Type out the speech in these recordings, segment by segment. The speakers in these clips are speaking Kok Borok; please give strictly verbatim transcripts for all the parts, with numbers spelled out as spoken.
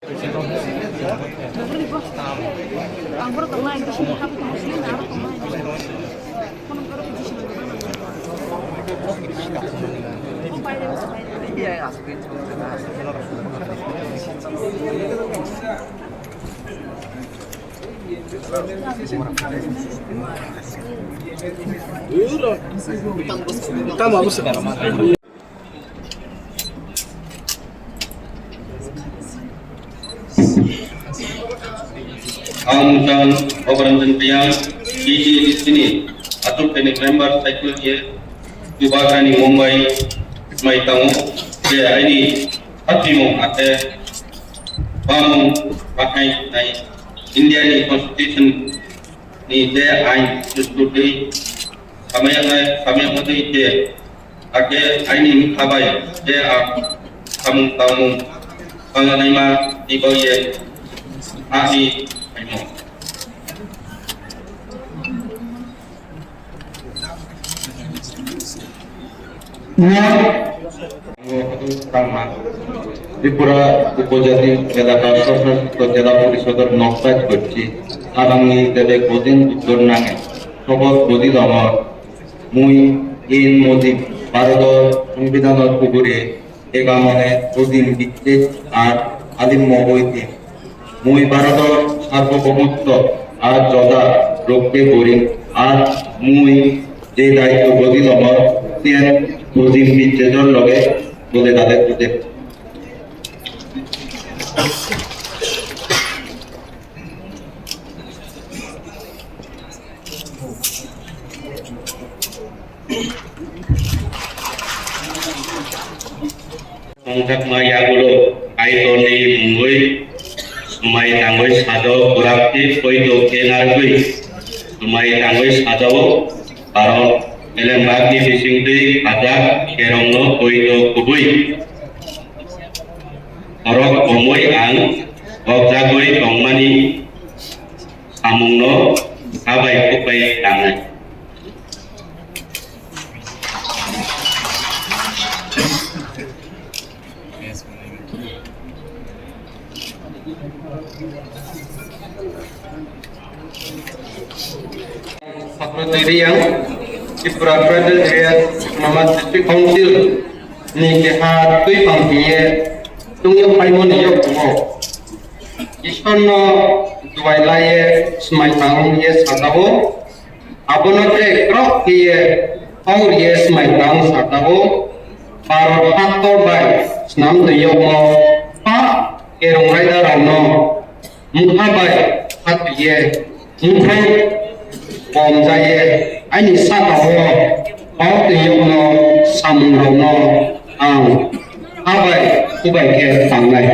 Ang Mungsan Obaranjan Priyan, T T A D C ni aswk kaini member cycle ye Chubagrani Mumbai mai tango je aini hatwimung ate bamung bahai nai India ni constitution ni je ain dustur twi samaya nai samaya motwi je Ake aini wngkha bai je ang samung tangmung panganaima ni bagwi ani phaimung. Tripura Upojati Elaka Swshasit Jela Porishodor Nokjai Kochi Sabangni Debek Bodin Uttor Nange Sobot Bodi Lomor Mui in Modi Bharotor Songbidanor ugure egamone udin biktek ar alimmo oite. Mui Bharotor sarboboumotto ar joda rokte goring ar mui je daitto godi lomor siyan udin bichejor loge dole dale ute. Tongthokma yagulo Kaitorni mungwi swmai tangwi sajao, kwrakti poito khe narwgwi swmai tangwi sajao, karon elembakni bisingtwi khajak kherokno poito kubui. Borok omwi ang gokjagwi tongmani samungno kha bai kuk bai tangnai. Sakno twi riyang Tripura Federal Area Autonomous District Council ni keha twi pang hiye tungyo phaimoni yok tongo. Ishwarno duai laiye swmai tangwi ye sajao. Abono tei kwrwk khe ye hor ye swmai tang sajao. Bharat haktor bai swnam twi yokmo pa kerong raida rokno mungha bai khatwi ye mungkhai bomjai ye aini saka o hor twi yokno samung rokno ang ha bai kubai khe tangnai.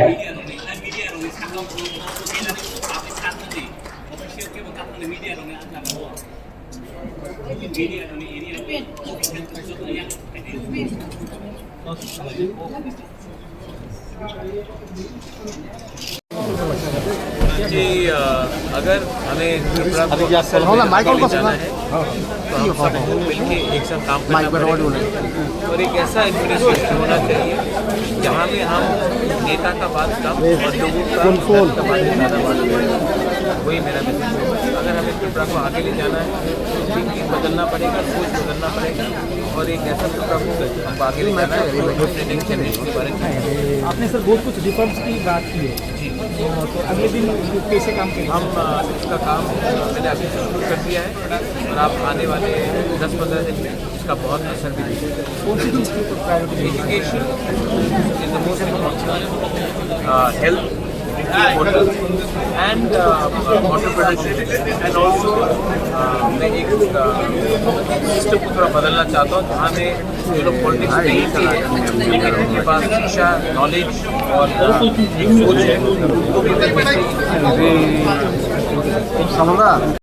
जी, अ, अगर हमें त्रिपुरा को अभी क्या विकसित करने के लिए जाना है, तो हम सबको मिलके एक साथ काम करना पड़ेगा। और एक ऐसा एडमिनिस्ट्रेशन होना चाहिए, जहाँ में हम नेता का बात कम और लोगों का दर्द का बात ज़्यादा बात करें। वही मेरा मैसेज है। अगर हमें त्रिपुरा को आगे ले जाना है, तो थिंकिंग बदलना पड़ेगा, सोच बदलना पड़ेगा और एक ऐसा त्रिपुरा को हमको आगे ले जाना है, जो अपने नेक्स्ट जनरेशन के बारे में। आपने सर बहुत कुछ रिफॉर्म्स की बात की है। जी। तो अगले दिन कैसे काम करेंगे? हम, अ, इसका काम, अ, मैंने अभी से शुरू कर दिया है और आप आने वाले दस पंद्रह दिन में इसका बहुत असर भी दिखेगा। कौन सी चीज़ के ऊपर priority? Education is the most important, uh, health, water and, uh, entrepreneurship and also, uh, मैं एक, uh, सिस्टम को थोड़ा बदलना चाहता हूँ जहाँ में जो लोग पॉलिटिक्स नहीं थी, लेकिन उनके पास शिक्षा, नॉलेज और, uh, एक सोच है, वो भी